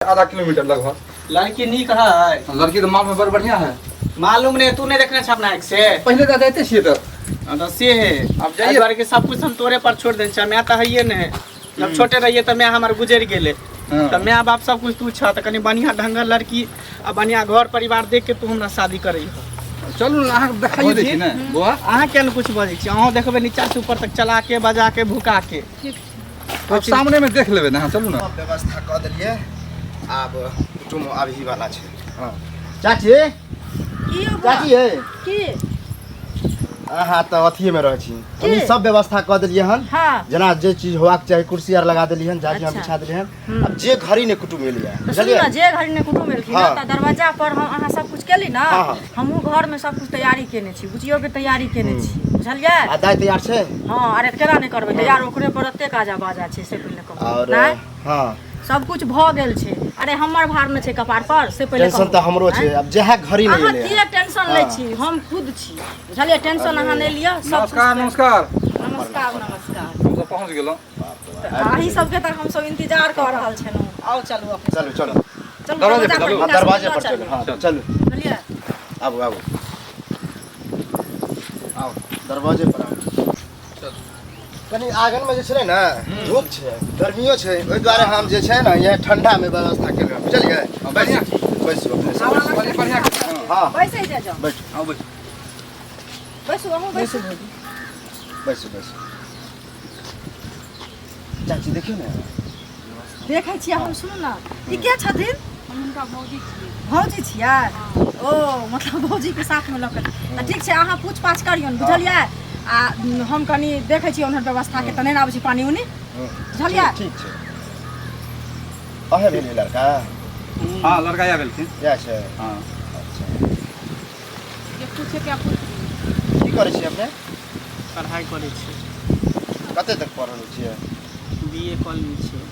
आधा किलोमीटर लगभग। लड़की नीक है। लड़की तो माल में बड़ बढ़िया है। मालूम नहीं, तू नहीं देखने छ अपना आँख से? पहले तो जाते छियै तऽ। हाँ, तो से है। अब जाइए। एहि दुआरे के सब कुछ हम तोरे पर छोड़ देने छ। मैं तो हइये नहीं, जब छोटे रहिए तो मैं हमार गुजर गेले। हाँ। तो मैं बाप सब कुछ तू छ, तो कनी बढ़िया ढंगर लड़की आ बढ़िया घर परिवार देख के तू हमरा शादी करी। चलू ने, अहाँके देखाइए दै छी ने बौआ। अहाँ किया ने कुछ बजै छी? अहूँ देखबै नीचा से ऊपर तक चला के बजा के भुका के। ठीक। आब सामने में देख लेबै ने अहाँ, चलू ने। सब व्यवस्था कऽ देलियै, आब कुटुम्ब आबही वाला छै। हँ चाची। की यौ बौआ? चाची ये। की? अहाँ तऽ अथिये मे रहै छी। की? हम सब व्यवस्था कऽ देलियै हन। हाँ। जेना जे चीज होबाक चाही, कुर्सी आर लगा देलियै हन, जाजिम बिछा देलियै हन। आब जे घड़ी ने कुटुम्ब एलियै। तऽ सुनू बुझलियै? ने, जे घड़ी ने कुटुम्ब एलखिन हाँ। तऽ दरवाजा पर हम अहाँ सब कुछ केली ने। हाँ, हाँ। हमहूँ घरमे सब कुछ तैयारी केने छी, बुचियोके तैयारी केने छी, बुझलियै? आ दाइ तैयार छै? हँ, अरे केना नहि करबै तैयार? ओकरे पर एते काजा बाजा छै से पहिले कहू। आओर नहि हँ। सब कुछ भऽ गेल छै। अरे हमर भार नहि छै कपार पर से पहिले टेंशन कहू। तऽ हमरो छै। आँय? आब जएह घड़ी नहि अहाँ एलै। किए टेंशन लै हाँ। छी? हम खुद छी, बुझलियै? टेंशन अहाँ नहि लिअ, सब कुछ। नमस्कार, नमस्कार। नमस्कार, नमस्कार। हमसब पहुँच गेलहुँ। अहीं सबके तऽ हमसब इंतजार कऽ रहल छलहुँ। आउ, चलू अपने। चलू चलू। चलू। दरवाजे दरवाजा पर चलू। पर हँ, हिनका दरवाजे सबके पर लऽ चलू। हँ। चलू। चलू। बुझलियै? आबू आबू। आउ। दरवाजे पर आबू। चलू। कनि आंगनमे जे छलै ने धूप छै, गर्मियो छै, ओहि दुआरे हम जे छै ने यहाँ ठंडामे व्यवस्था केलहुँ, बुझलियै? हँ, बढ़िआँ। बैसू अपने सब। हवा बढ़िआँ बढ़िआँ, हँ। हँ। बैसै जाउ जाउ। बैठू। आउ, बैसू। बैसू, अहूँ बैसू। बैसू बैसू। चाची, देखियौ ने। देखै छियै हम। सुनू ने, ई के छथिन? हम हुनका भौजी छियै। भौजी छियै? ओ मतलब भौजीके साथमे लऽ कऽ तऽ ठीक छै। अहाँ पूछ पाछ करियौन, बुझलियै? आ हम कनि देखै छियै उन्हर व्यवस्थाके, तऽ नहि आबै छै पानि उनी, बुझलियै? ठीक छै। अहें भेलियै लड़का? हँ, लड़का आबि गेलखिन। इएह छै? हँ। अच्छा। जे पूछे के पूछ लियौ। की करै छियै अपने? पढ़ाइ करै छियै। कते तक पढ़ल छियै? बी ए कऽ लेने छियै,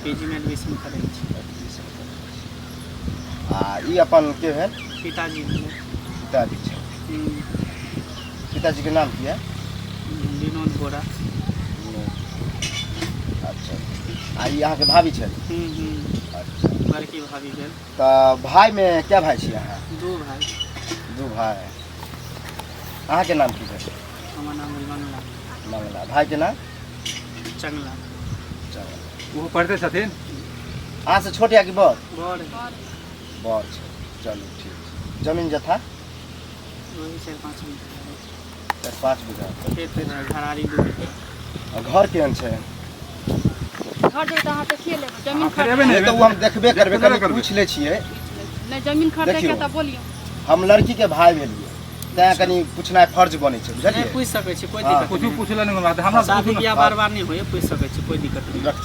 पी जी मे एडमिशन करै छियै। आ ई अपन के भेल? पिताजी भेलै। पिताजी छै? पिताजीके नाम की है? विनोद बोरा। अच्छा, आ ई अहाँके भाभी छथि? हूँ हूँ अच्छा। बड़की भाभी भेल। तऽ भाइमे क्या भाइ छी अहाँ? दू भाइ। दू भाइ। अहाँके नाम की भेल? हमर नाम भेल मंगला। मंगला। भाइके नाम? चंगला। चंगला। ओहो पढ़िते छथिन। अहाँसँ छोट या कि बड़? बड़। बड़ छै। चलू ठीक छै। जमीन जथा? वही 4-5 बीघा। 4-5 बीघा। खेत है, घरारी 2 बीघा। आ घर केहन छै? घर जेबै तऽ अहाँ देखिए लेबै जमीन। अहाँ फेर एबै नहि ने? तऽ ओ हम देखबे करबै। देखबे कनि करबै। पूछि लै छियै। नहि, जमीन खरीदे के देखियौ। तऽ बोलियौ। हम लड़कीके भाय भेलियै, तैं कनि पूछनाइ फर्ज बनै छै, नहि बुझलियै? पूछि सकै छी, कोइ हाँ। दिक्कत कुछो नहि। पूछे ला नहि बात हमरा। शादी पूछू ने। बियाह बार बार नहि होइए, पूछि सकै छी, कोइ दिक्कत नहि। रख।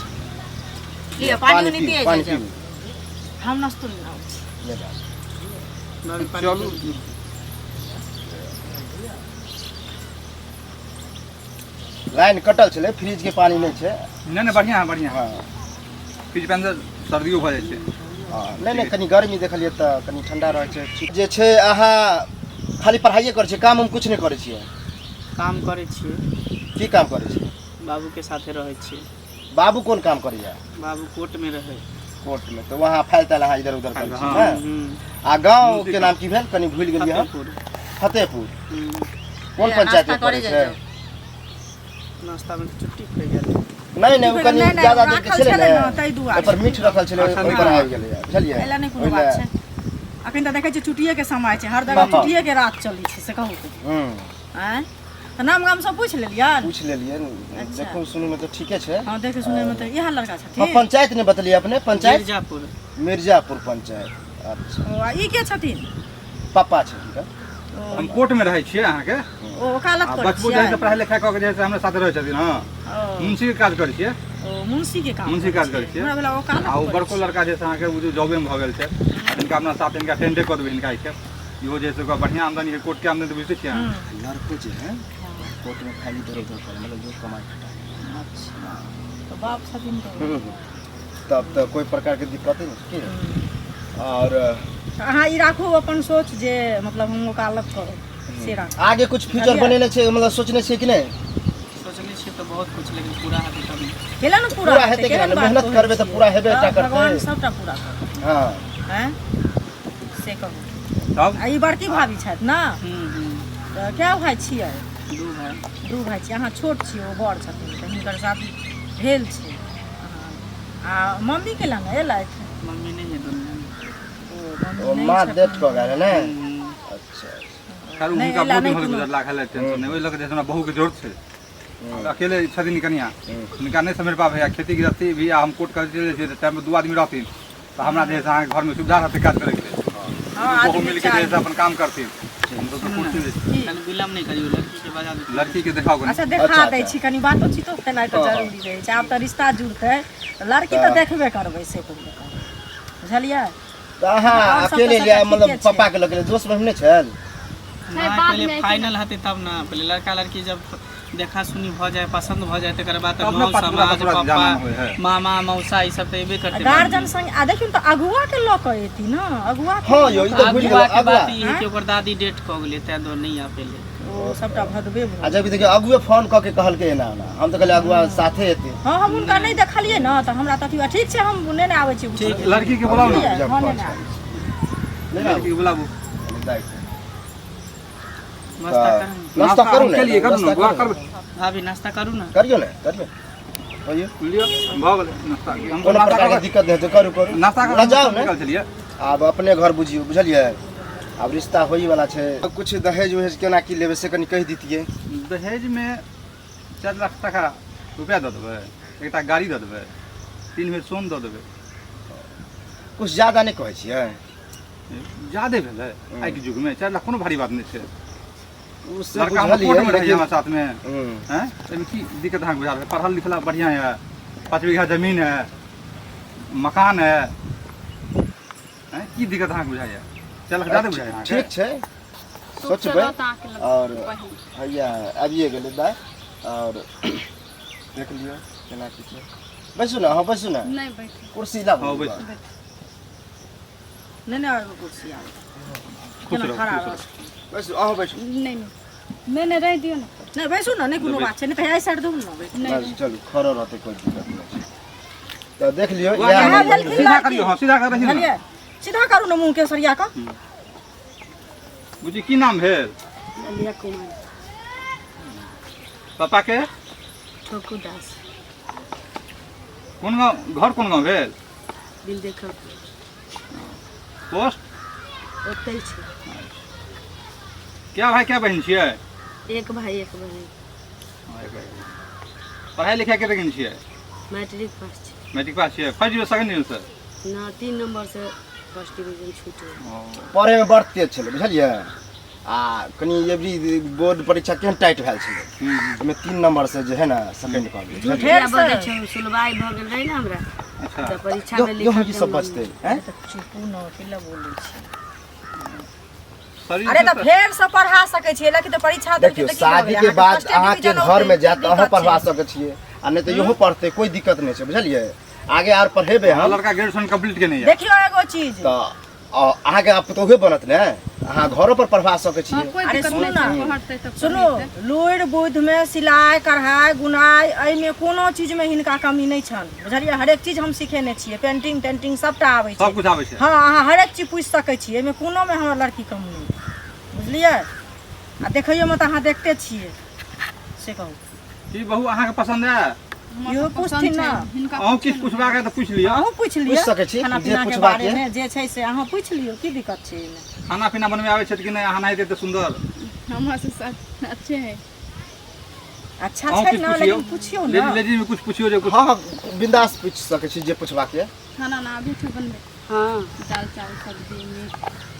लिअ, पानि उनी पीबू, पियै पानि जाउ। पीबू। हम नस्तो नहि आबै छी। ले जाउ। बाबी, पानि चलू। पी। लाइन कटल छलै, फ्रिज के पानि नहि छै। नहि नहि, बढ़िआँ है, बढ़िआँ है। हँ। फ्रिज पानि से सर्दियो भऽ जाइ छै। हँ, नहि नहि, कनि गर्मी देखलियै तऽ कनि ठंडा रहै छै। जे छै अहाँ खाली पढ़ाइए करै छियै, काम उम किछु नहि करै छियै? काम करै छियै। की काम करै छियै? बाबूके साथे रहै छियै। बाबू कोन काम करैया? बाबू कोर्टमे रहै। कोर्टमे तऽ वहाँ फाइल ताइल अहाँ इधर उधर करै छियै? हँ। ने हूँ। आ गाँव के नाम की भेल? कनि भूलि गेलियै हम। फतेहपुर। फतेहपुर। हूँ। कोन ए, पंचायत नाश्ता मे पड़ै करे छै? नाश्तामे तऽ चुट्टी फैल गेल। नहि नहि, ओ कनि नहि, नहि, ज्यादा देर के राखल छलै छलै ने ने, ताहि दुआरे। ओहिपर मीठ रखल छलै, अच्छा, ओहिपर नहि। आबि गेलै, बुझलियै? एहि लए नहि कोनो ओहि बात लए- छै। अखन तऽ देखै छियै चुटिए के समय छै, हर जगह हँ। चुटिए के रात चलै छै, से कहू तऽ। हूँ। आँय, तऽ नाम गाम सब पूछि लेलियनि? पूछि लेलियै। अच्छा। देखू सुनू मे तऽ ठीके छै। हँ, देखे सुनैमे तऽ इएह लड़का हँ। छथिन। पंचायत नहि बतलियै अपने, पंचायत? मिर्जापुर। मिर्जापुर पंचायत, अच्छा। ओ, आ ई के छथिन? पापा छै हुनकर। ओ, हम कोर्टमे रहै छियै अहाँके। ओ वकालत आ करै बचबो जे है से छियै? पढ़ाइ लिखाइ कऽ के जे है से हमरा साथे रहै छथिन। हँ। ओ, मुंशीके काज करै छियै। ओ मुंशी के काम? मुंशी काज करै छियै। हमरा भेल वकालत आ ओ करै बड़को छियै। लड़का जे छै अहाँके, ओ जे जॉबेमे भऽ गेल छै। आ हिनका अपना साथ हिनका टेंडे कऽ देबै हिनका एहिके। इहो जे है से ओकरा बढ़िआँ आमदनी है, कोर्टके आमदनी तऽ बुझिते छियै अहाँ। हूँ। लड़को जे है कोर्ट में फाइल इधर उधर करे, मतलब जो कमाई खटाई। अच्छा, तऽ बाप छथिन तऽ तब तऽ कोई प्रकार के दिक्कत नहीं की। और तऽ अहाँ ई राखू अपन सोच जे मतलब हम वकालत करब, से राखू। आगे कुछ फ्यूचर बुझलियै? बनेने छै, मतलब सोचने छियै कि नहि? सोचने छियै तऽ बहुत कुछ, लेकिन पूरा हेतै तब ने। केला ने पूरा पूरा हेतै केना केहन ने? बात मेहनत कहै करबै तऽ छियै? पूरा हेबे टा तऽ भगवान करतै। सबटा पूरा करतै। हँ आँय से कहू। तब आ ई बड़की भाभी छथि ने? तऽ कए भाय छियै? दू भाय। दू भाय छियै, अहाँ छोट छियै, ओ बड़ छथिन। तऽ हिनकर शादी भेल छै। आ मम्मी केला ने एलथि? मम्मी नहि है दुनिया में। ओ मम्मी ओ नहि माँ छथिन। डेथ कऽ गेल है ने? अच्छा। खैर नहि, हुनका एला बहुत नहि दिन कोनो। गुजरला खेले टेंशन नहि ओहि लऽ कऽ जे हमरा बहूके जरूरत छै। अकेले छथिन कनिया, हुनका नहि सम्हरि पाबै है खेती गृहस्थी भी। आ हम कोर्ट करै चलि जाइ छियै तऽ टाइमपर दू आदमी रहथिन तऽ हमरा जे है से अहाँके घरमे सुविधा रहतै काज करैके लेल। हँ, बहू आदमी मिलके जे है से चाही। अपन काम करथिन, हमसब तऽ कुर्सी दै छी। कनि विलम्ब नहि करियौ, लड़की के बजा दियौ। लड़की के देखाउ कनि। अच्छा देखा अच्छा, दै अच्छा। छी, कनि बातो चीतो केनाइ तऽ हँ, हँ। जरूरी रहै छै। आब तऽ रिश्ता जुड़तै तऽ लड़की तऽ देखबे करबै, से पहिले कहू, बुझलियै? तऽ अहाँ आओर सब तऽ अकेले सबटा लिअ, मतलब ठीके छै। पप्पा के लऽ गेलै, दोस्त बहिन नहि छल? नहि, नहि, बाद पहिले मे फाइनल हेतै तब ने। पहिले लड़का लड़की जब देखा सुनी भऽ जाय, पसन्द भऽ जाय, तकर बाद तऽ तब ने गाँव पाँच गोटा समाज दस गोटा पप्पा जाना होइ है। मामा मौसा ई सब तऽ एबे करतै। गार्जियन संग आ देखियौ ने तऽ अगुआ के लऽ कऽ एती ने, अगुआ के हँ यौ, ई तऽ भुलि गेलहुँ अगुआ के अगुआ। बात ई है कि ओकर दादी डेथ कऽ गेलै, ताहि दुआरे नहि आ पेलै। ओ सबटा भदबे भऽ आ जबकि देखियौ अगुए फोन कऽ के कहलकै एना एना, हम तऽ कहलियै अगुआ साथे एतै। हँ, हम हुनका नहि देखलियै ने तऽ हमरा तऽ अथी ठीक छै, हम नेने आबै छी। ठीक। लड़की के बोलाउ ने। बुझलियै? हँ, नेने आबै छी। नहि लड़की के बोलाबू। दाइ, नाश्ता करू ने। नाश्ता करू हम ने। केलियै, करू ने नाश्ता बुआ करू करबै। भाभी, नाश्ता करू ने। करियौ ने, करियौ, कहियौ। लिअ, भऽ गेलै नाश्ता। हम कोनो नाश्ता प्रकारके करबै। दिक्कत नहि हेतै, करू करू। नाश्ता लऽ जाउ ने। निकल छलियै। आब अपने घर बुझियौ, बुझलियै? आब रिश्ता होई वाला छै। कुछ दहेज उहेज केना की लेबै से कनि कहि दितियै। दहेजमे 4 लाख टाका रुपया दऽ देबै, एकटा गाड़ी दऽ देबै, 3 भरि सोन दऽ देबै। कुछ ज्यादा नहि कहै छियै? ज्यादे भेलै आइके युगमे, 4 लाख कोनो भारी बात नहि छै। ओ से लड़का हमर बुझलियै कोर्टमे रहैए लेकिन हमरा साथमे। हैं, एहिमे की दिक्कत अहाँके बुझा रहल? पढ़ल लिखल बढ़िआँ यऽ, 5 बीघा जमीन है, मकान है, हैं, की दिक्कत अहाँके बुझाइए? 4 लाख ज्यादे बुझाइए अहाँके? ठीक छै, सोचबै। चलत अहाँके लग और बहिन। हैया आबिए गेलै दाइ, और देख लियौ केना की छै। बैसू ने, अहाँ बैसू ने। नहि बैठे। कुर्सी लाबू। हँ, बैसू। नहि नहि, एगो कुर्सी आबै। खुश केना रहू, खड़ा खुश रहू। रहत? बैसू, अहाँ बैसू। नहि नहि नहि नहि, रहि दियौ ने। नहि, बैसू ने, नहि कोनो बात छै, नहि तऽ एहि साइड दू ने बैसू। नहि। बस, चलू, खड़ो रहतै, कोइ दिक्कत नहि छै। तऽ देख लियौ बुआ, इएह इएह हमर भेलखिन सीधा लड़की। करियौ, हँ, सीधा करियौ ने। बुझलियै? सीधा करू ने मुँह के सरिया कऽ। बुझी, की नाम भेल? ललिया कुमार। पापा के? ठोकू दास। कोन गाँव घर, कोन गाँव भेल? बिल देखब। पोस्ट? ओतहि छै। क्या भाई क्या बहिन छियै? एक भाई एक बहिन। पढ़ाई लिखाई कते केने छियै? मैट्रिक पास छै। मैट्रिक पास छियै, फर्स्ट डिवीजन सेकंड डिवीजन से? ना, 3 नंबर से फर्स्ट डिवीजन छूट गेल। पढ़ैमे बड़ तेज छलै, बुझलियै? आ कनि एबरी बोर्ड परीक्षा केहन टाइट भेल छलै, ओहिमे 3 नंबर से जे है ने सेकंड कऽ गेलै, बुझलियै? फेर से? बजै छै, सुनवाई भऽ गेल रहै ने हमरा। अच्छा। तऽ परीक्षा यौ मे यौ, लिखल की सब बचतै हैं? तऽ चुपू ने, की लए बोलै छी? शरीर अरे से तऽ फेर से पढ़ा सकै छियै, लेकिन तऽ परीक्षा देलकै देखियौ तऽ की भऽ शादी गेलै? के अहाँके बाद फर्स्टे अहाँके डिवीजन घर में औतै, जायत तऽ अहाँ दिक्कत पढ़वा छै। सकै छियै, आ नहि तऽ इहो पढ़तै, कोइ दिक्कत नहि छै, बुझलियै? आगे आर पढ़ेबै हम। लड़का ग्रेजुएशन कंप्लीट केने यऽ। देखियौ एगो चीज। तऽ अहाँके आब पुतोहुए बनत ने, अहाँ घरो पर पढ़वा सकै हँ, छियै। कोइ अरे दिक्कत सुनू नहि ने। छै, पढ़तै तऽ सुनू, पढ़तै। लुरि बुद्धिमे सिलाइ कढ़ाइ बुनाइ एहिमे कोनो चीजमे हिनका कमी नहि छनि, बुझलियै? हरेक चीज हम सिखेने छियै, पेंटिंग तेंटिंग सबटा आबै छै। सब कुछ आबै छै। हँ, अहाँ हरेक चीज पूछि सकै छियै, एहिमे कोनोमे हमर लड़की कम नहि, बुझलियै? आ देखैयोमे तऽ अहाँ देखते छियै, से कहू। की बहू, अहाँके पसंद है? हमरा इहो तऽ पसन्द पूछथिन छै। ने। हिनका अहूँ किछु पूछबाक है तऽ पूछि लिअ। अहूँ पूछि लिअ। पूछि सकै छी, खाना जे पीना के पुछबाक बारे यऽ। मे जे छै से अहाँ पूछि लियौ, की दिक्कत छै एहिमे? खाना पीना बनबै आबै छै कि नहि? अहाँ नहि तऽ सुन्दर हमरा से अच्छे है। अच्छा अहूँ छै किछु ने, पुछियौ। लेकिन पुछियौ ने। लेडीज लेडीज में कुछ पूछियो जे कुछ। हँ हँ, बिंदास पूछि सकै छी जे पूछबाक यऽ। खाना ना आबै छै बनबै? हाँ। दाल चावल सब्जी मीट?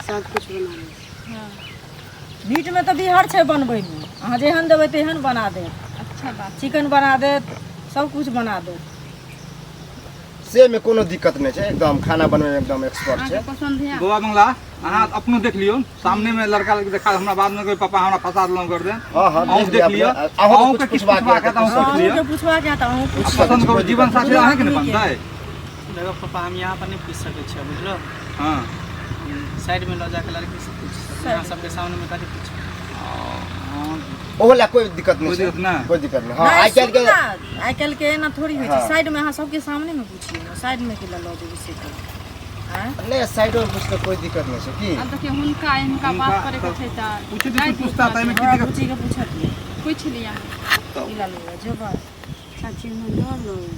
सब कुछ बना लै छी। हाँ। मीटमे तऽ बिहार छै बनबैमे, अहाँ जेहन देबै तेहन बना देत। अच्छा बात। चिकन बना देत, सब कुछ बना देत। से में कोनो दिक्कत नहि छै, एकदम खाना बनबै में एकदम एक्सपर्ट छै। अहाँके पसन्द है? बौआ बंगला, अहाँ अपनो देख लियौ, सामने में लड़का लड़की देखा, हमरा बाद में कोई पापा हमरा फंसा देलहुँ कर दे। हँ हँ, अहूँ देख देख लिअ लिअ। अपने। अहूँके अहूँके कुछ किछु पूछबाक पूछबाक यऽ है तऽ अहूँ तऽ पूछि लिअ। अहूँके पूछबाक है तऽ अहूँ पूछि पूछि सकै पसन्द छी, करू कोइ जीवन दिक्कत साथी अहाँके ने बनतै। देखो पापा, हम यहाँ पर नहि पूछि सकै छियै, बुझलो? हँ। साइड में लऽ जाके लड़की से पूछि सकै, अहाँ सबके सामने में कथी पूछब? हाँ ओहो लए कोई दिक्कत नहीं कोई छै दिक्कत नहि? कोई दिक्कत नहीं। हाँ, नहीं, आइ काल्हि सुनू के ना, आइ काल्हि के एना थोड़ी होइ छै। हाँ। साइड में अहाँ सबके सामने में पूछिए ना, साइड में के लऽ जेबै से कहू। आँय? नहीं, साइडो में पूछते कोई दिक्कत नहीं छै की। आब देखियौ हुनका हिनका बात करे के छै तऽ पूछे दियौ, पूछता ताहिमे की हमरा दिक्कत? बुच्ची के पूछतियै। पूछि लिअ। की लऽ लेबै जेबै? चाची, हमरा डर लगै,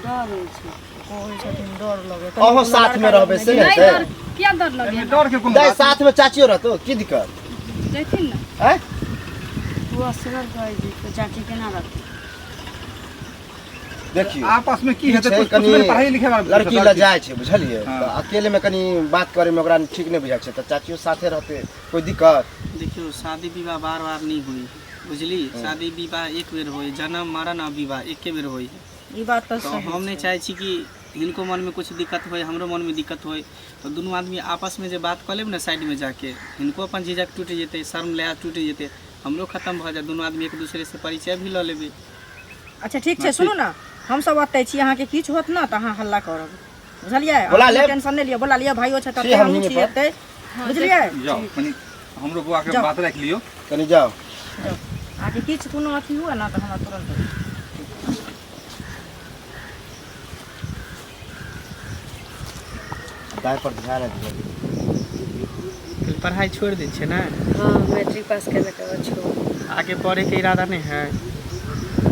डर होइ छै। कहै छथिन डर लगै। अहूँ साथ में रहबै से नहि हेतै? डर किया डर लगै? एहिमे डर के कोन दाइ, बात? साथ में चाचियो रहतो, की दिक्कत? जैथिन ने। आँय? ओ असगर कहै छै तऽ चाची केना रहतै? देखियौ, आपस में की की हेतै? छै, कुछ कनि पुछबै ने, पढ़ाई लिखाई बारे लड़की लऽ जाइ छै, बुझलियै? हाँ। तऽ अकेले में कनि बात करे में ओकरा ठीक नहि बुझाइ छै, तऽ चाचियो साथे रहतै, कोई दिक्कत? देखियौ, शादी विवाह बार बार नहीं हुई, बुझली? शादी विवाह एक बेर होई, जन्म मरण आ विवाह एके बेर होई। ई बात तऽ तऽ सही हम नहीं छै। चाहै छी कि हिनको मनमे कुछ दिक्कत होय, हमरो मनमे दिक्कत होय, तऽ दुनू आदमी आपसमे जे बात कऽ लेब ने साइडमे जाके, हिनको अपन झिझक टूटि जेतै, शर्म लिहाज टूटि जेतै, हमरो खतम भऽ जायत, दुनू आदमी एक दूसरेसँ परिचय भी लऽ लेबै। अच्छा ठीक छै, सुनू ने, हमसब ओतै छी, अहाँके किछु होत ने तऽ अहाँ हल्ला करब, बुझलियै? बोला अहाँ लेब। टेंशन नहि लिअ, बोला लिअ, भाइयो छै छी तते, हम हमहूँ हियाँ छी पर। एतै, बुझलियै? जाउ, कनि हमरो बौआ के जाउ। बात राखि लियौ। कनि जाउ। जाउ, अहाँके किछु कोनो अथी हुए ने तऽ हमरा तुरन्त। दाइ पर ध्यान दियौ। पढ़ाइ छोड़ि दै छै ने? हाँ, मैट्रिक पास केलाके बाद छोड़। आगे पढ़ैके इरादा नहि है?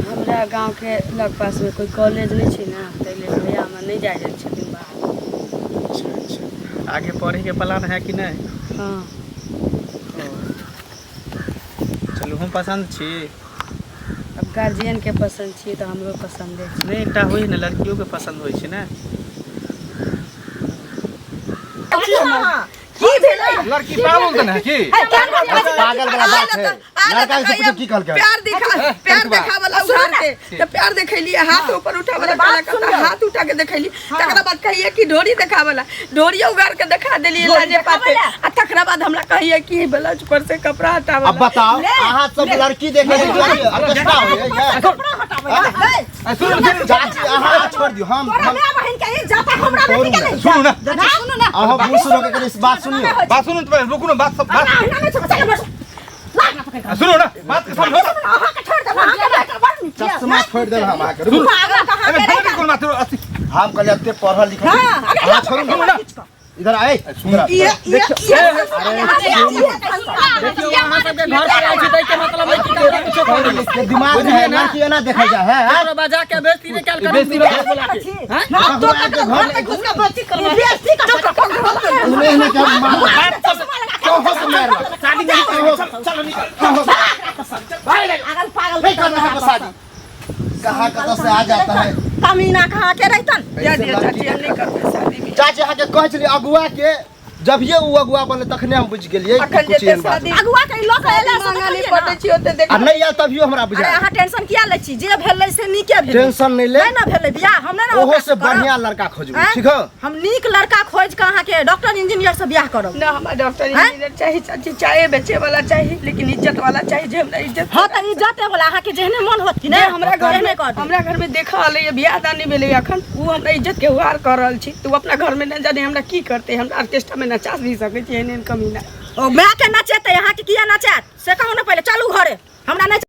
हमरा गाँवके लग पासमे कोइ कॉलेज नहि छै ने, ताहि लेल भैया हमर नहि जाइ जाइ छथिन बाहर। अच्छा अच्छा, आगे पढ़ैके प्लान है कि नहि? हाँ। चलू, हम पसन्द छी। अब गार्जियनके पसन्द छियै तऽ हमरो पसन्दे छै। नहि, एकटा होइ ने, लड़कियोके पसन्द होइ छै ने। की भेलै? लड़की पागल तऽ नहि की? पागल वाला बात है, लड़का से पूछो की कहलकै। प्यार दिखा, प्यार देखा वाला उघार के तऽ प्यार देखैली, हाथ ऊपर उठा वाला बात कला सुनियौ। हाथ उठा के देखैली, तकरा बाद कहिए कि ढोरी देखा वाला, ढोरी उगार के देखा देलिए लाजे पाते, आ तकरा बाद हमरा कहिए कि ब्लाउज पर से कपड़ा हटावा। अब बताओ, अहाँ सब लड़की देखे छी, ऑर्केस्ट्रा होइए? कपड़ा हटाबै है। सुनू सुनू। चाची, अहाँ छोड़ दियौ, हम तोरा हम माय बहिन के ई जाता हमरा बेटी के नहीं। सुनू ने। सुनू ने। अहाँ बूढ़ सुनो के कनि बात सुनियौ। बात सुनू तऽ, रुकू ने, बात सब बात अहिना नहि छोड़ब, चल बस। लाग ना पकड़ के। सुनू ने, बात के समझो। अहाँ के छोड़ देब, अहाँ के बेटा बड़ नीक यऽ। चश्मा फोड़ि देब हम अहाँके, रुकू। पागल कहाँ एहिमे के फोड़ि रहितन? कोन बात अथी? हम कहलियै एते पढ़ल लिखल। हाँ, अरे अहाँ छोड़ू सुनू ने। इधर आए, इधर आ। ये ये ये देखियौ, अहाँ सबके घर पर आयल छी ताहिके मतलब है कि ककरो किछो पढ़ल लिखल दिमाग है, लड़की एना देखल जा है, हाँ? ककरो बजा के बेइज्जती नहि कयल करू। बेइज्जती ककरो आके घर में बेइज्जती कर। एहने एहने के हम मार कहो से मार शादी नहीं करो, चलो निकल। पागल पागल। नहीं करना है शादी, कहाँ कतऽ से आ जाता है। कमीना कहाँ के रहितन? जा दिया चाची, हम नहीं करबै शादी बियाह। चाची, अहाँके कहै छलियै अगुआ के, जभिये ओ अगुआ बनलै तखने हम बुझि गेलियै कि अखन कुछ जेते एहन बात। शादी अगुआ के लऽ के एलै से मांगा नहीं देखलियै ने। पड़ै छी ओते देख। आ नहि आयल तभियो हमरा अरे बुझायल। अहाँ टेंशन किया लै छी? जे भेलै से नीके भेलै। टेंशन नहि ले। नहि ने भेलै बियाह, हम नहि ने ओहो ओकरा से करब। बढ़िया लड़का खोजबै। आँय? ठीक हो? हम नीक लड़का खोज के अहाँके डॉक्टर इंजीनियर से बियाह करब। ना हमरा डॉक्टर हैं? इंजीनियर चाही चाची, चाय बेचे वाला चाही, लेकिन इज्जत वाला चाही, जे हमरा इज्जत। हाँ तऽ इज्जत वाला अहाँके जेहने मन होत कि जे नहि, हमरा घर तेहने में कऽ देब। हमरा घर में देखा अलै बियाह दान नहि भेलै अखन, उ हमरा इज्जत के उहार कर रहल छी, तऽ उ अपना घर में नहि जाने हमरा की करतै। हमरा ऑर्केस्ट्रा में नचा भी सकै छी एहन एहन कमीना। ओ मायके नचेतै, अहाँके किया नचायत से कहू ने पहिले। चलू घरे, हमरा नहि।